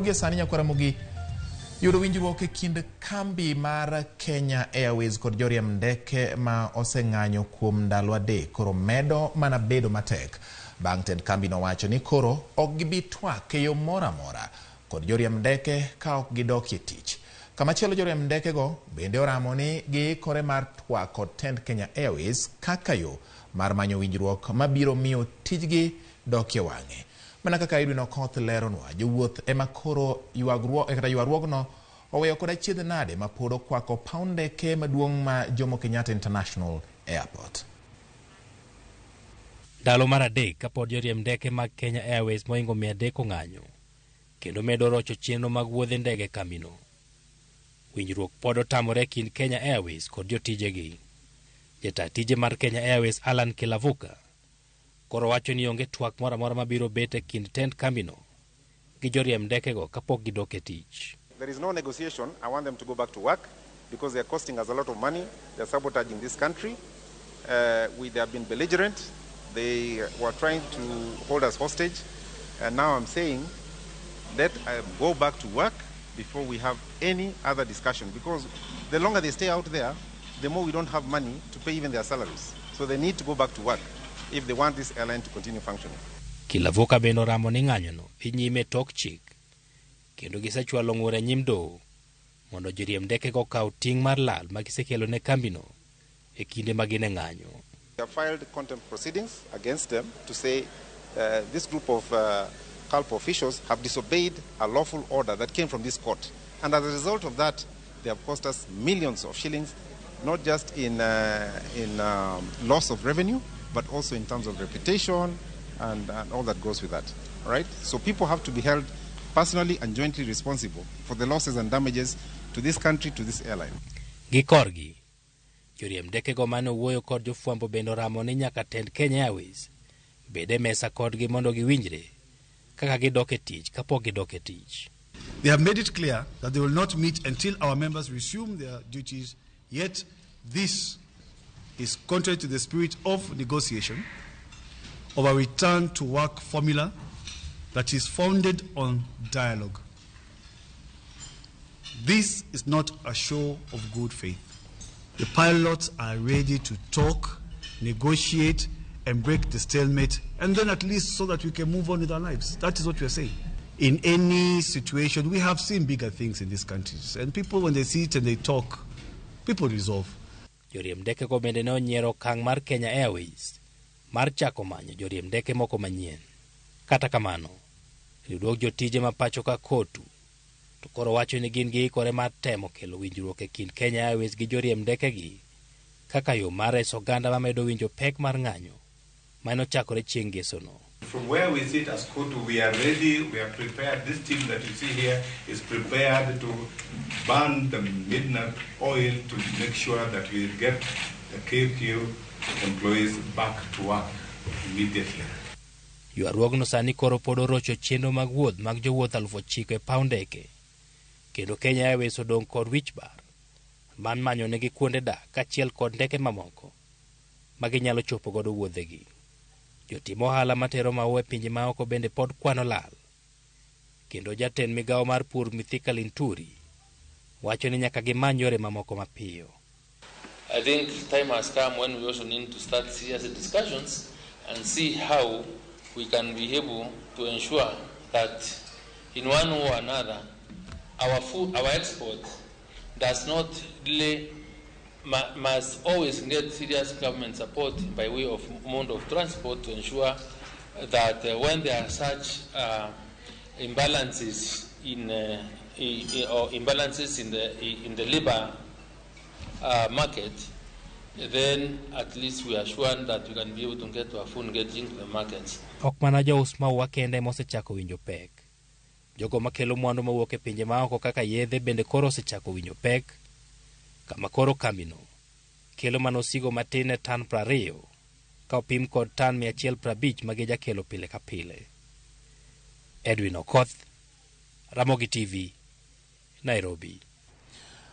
Gie sani nyakwar Ramogi yudo winjruok e kind kambi mar Kenya Airways kod joriemb ndeke ma oseng'anyo kuom ndalo 3 koro medo mana bedo matek bang' tend kambi nowacho ni koro ok gibi twak e yo moro amora kod joriemb ndeke ka ok gidokie tich. Kamachielo joriemb ndekego bende oramo ni giikore mar twak kod tend Kenya Airways kaka yo mar manyo winjruok mabiro miyo tijgi dokie wang'e. Mana kaka Edwin Okoth leronwa, jowuoth ema koro kata ywaruogno oweyo kod achiedh nade ma pod okwako paw ndeke maduong' ma Jomo Kenyatta International Airport. Ndalo mar 3 kapod joriemb ndeke mag Kenya Airways mohingo 300 ong'anyo kendo medo rocho chenro mag wuodhe ndege kambino. Winjruok pod otamore kind Kenya Airways kod jotijegi. Jata tije mar Kenya Airways Alan Kilavuka koro wacho ni onge twak moro amora mabiro bet e kind tend kambino gi joriemb ndekego kapok gidok e tich. There is no negotiation. I want them to go back to work because they are costing us a lot of money. They are sabotaging this country. They have been belligerent. They were trying to hold us hostage. And now I'm saying let go back to work before we have any other discussion, because the longer they stay out there, the more we don't have money to pay even their salaries. So they need to go back to work if they want this airline to continue functioning. Kilavuka bende oramo ni ng'anyono dhi nyime tok chik kendo gisechwalo ng'ur e nyim doho mondo joriemb ndekego okaw ting' mar lal ma gisekelo ne kambino e kinde ma gin e ng'anyo. We have filed contempt proceedings against them to say this group of KALPA officials have disobeyed a lawful order that came from this court. And as a result of that, they have cost us millions of shillings, not just in loss of revenue, but also in terms of reputation and all that goes with that. All right? So people have to be held personally and jointly responsible for the losses and damages to this country, to this airline. Gi korgi, joriemb ndekego mane owuoyo kod jofwambo bende oramo ni nyaka tend Kenya Airways bed e mesa kodgi mondo giwinjre kaka gidok e tich kapok gidok e tich. They have made it clear that they will not meet until our members resume their duties, yet this is contrary to the spirit of negotiation of a return to work formula that is founded on dialogue. This is not a show of good faith. The pilots are ready to talk, negotiate, and break the stalemate, and then at least so that we can move on with our lives. That is what we are saying. In any situation, we have seen bigger things in these countries, and people, when they sit and they talk, people resolve. Joriemb ndekego bende ne onyiero okang' mar Kenya Airways mar chako manyo joriemb ndeke moko manyien. Kata kamano, riwruog jotije ma pacho ka KOTU to koro wacho ni gin giikore mar temo kelo winjruok e kind Kenya Airways gi joriemb ndekegi kaka yo mar reso oganda mamedo winjo pek mar ng'anyo mane ochakore chieng' ngesono. From where we sit as KOTU, we are ready, we are prepared. This team that you see here is prepared to burn the midnight oil to make sure that we get the KQ employees back to work immediately. Ywaruogno sani koro pod orocho chenro mag wuoth mag jowuoth 9,000 e paw ndeke, kendo Kenya Airways odong' kod wich bar mar manyo negi kuonde dak kaachiel kod ndeke mamoko ma ginyalo chopo godo wuodhegi. Jotim ohala matero maua e pinje maoko bende pod kwano lal, kendo jatend migawo mar pur Mithika Linturi wacho ni nyaka gimany yore mamoko mapiyo. I think time has come when we also need to start serious discussions and see how we can be able to ensure that in one or another our food, our export does not really must always get serious government support by way of mode of transport to ensure that when there are such imbalances in or imbalances in the labor market, then at least we are sure that we can be able to get our food getting to the markets. Ok mana jous maua kende mosechako winjo pek. Jogo makelo mwandu mawuok e pinje maoko kaka yedhe bende koro osechako winjo pek, kama koro kambino kelo mana osigo matin e tan 20 ka opim kod tan 150 ma gijakelo pile ka pile. Edwin Okoth, Ramogi TV, Nairobi.